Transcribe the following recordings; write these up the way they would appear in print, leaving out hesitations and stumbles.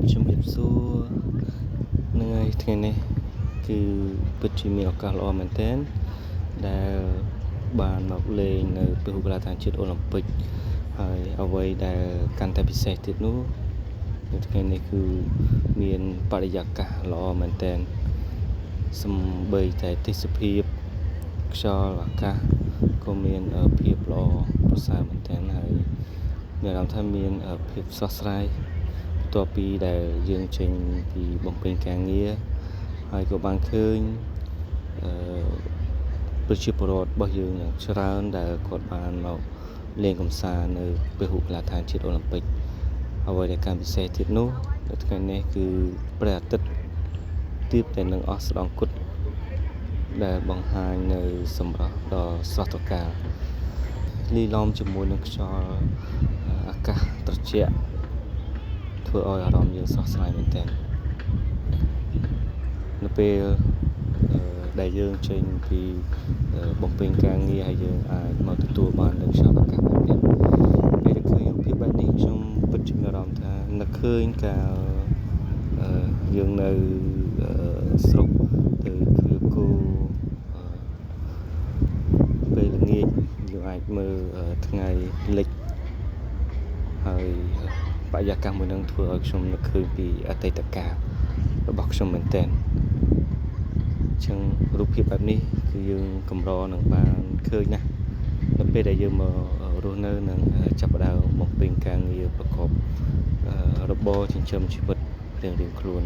ជំរាបសួរហ្នឹងហើយថ្ងៃនេះគឺពិតជាមានឱកាសល្អមែនទែនដែលបានមកលេងនៅពហុកីឡាដ្ឋានជាតិអូឡាំពិកហើយអ្វីដែលកាន់តែពិសេសទៀតនោះនៅថ្ងៃនេះគឺមានបរិយាកាសល្អមែនទែនសំបីតែទេសភាពខ្យល់អាកាសក៏មានភាពល្អប្រសើរមែនទែនហើយមានអារម្មណ៍ថាមានភាពស្រស់ស្រាយបន្ទាប់ពីដែលយើងចេញពីបំពេញការងារហើយក៏បានឃើញអឺប្រជាពលរដ្ឋរបស់យើងយ៉ាងច្រើនដែលគាត់បានមកលេងកម្សាន្តនៅពហុកីឡាដ្ឋានជាតិអូឡាំពិកអ្វីដែលកាន់ពិសេសទៀតនោះនៅថ្ងៃនេះគឺព្រះអាទិត្យទៀបតែនឹងអស់ស្ដងគុតដែលបង្ហាញនៅសម្រស់ដ៏ស្រស់ត្រកាលលាយឡំជាមួយនឹងខ្យល់អាកាសត្រជាក់ធ្វើឲ្យអារម្មណ៍យើងស្រស់ស្រាយមែនទែននៅពេលដែលយើងចេញពីបំពេញការងារហើយយើងអាចមកទទួលបាននូវខ្យល់អាកាសបែបនេះពេលដែលឃើញរូបភាពបែបនេះខ្ញុំពិតជាមានអារម្មណ៍ថានឹកឃើញកាលយើងនៅស្រុកទៅឃ្វាលគោពេលល្ងាចយើងអាចមើលថ្ងៃលិចហើយបរិយាកាសមួយនឹងធ្វើឲ្យខ្ញុំនឹកឃើញពីអតីតកាលរបស់ខ្ញុំមែនទែនអញ្ចឹងរូបភាពបែបនេះគឺយើងកម្រនឹងបានឃើញណាស់នៅពេលដែលយើងមករស់នៅនិងចាប់ផ្ដើមបំពេញការងារប្រកបរបរចិញ្ចឹមជីវិតរៀងៗខ្លួន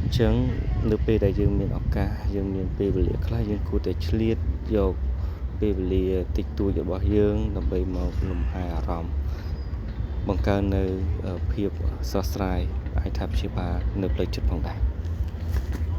អញ្ចឹងនៅពេលដែលយើងមានឱកាសយើងមានពេលវេលាខ្លះយើងគួរតែឆ្លៀតយកពេលវេលាតិចតួចរបស់យើងដើម្បីមកលំហែអារម្មណ៍បង្កើននៅភាពស្រស់ស្រាយអាចថាព្យាបាលនៅផ្លូវចិត្តផងដែរ។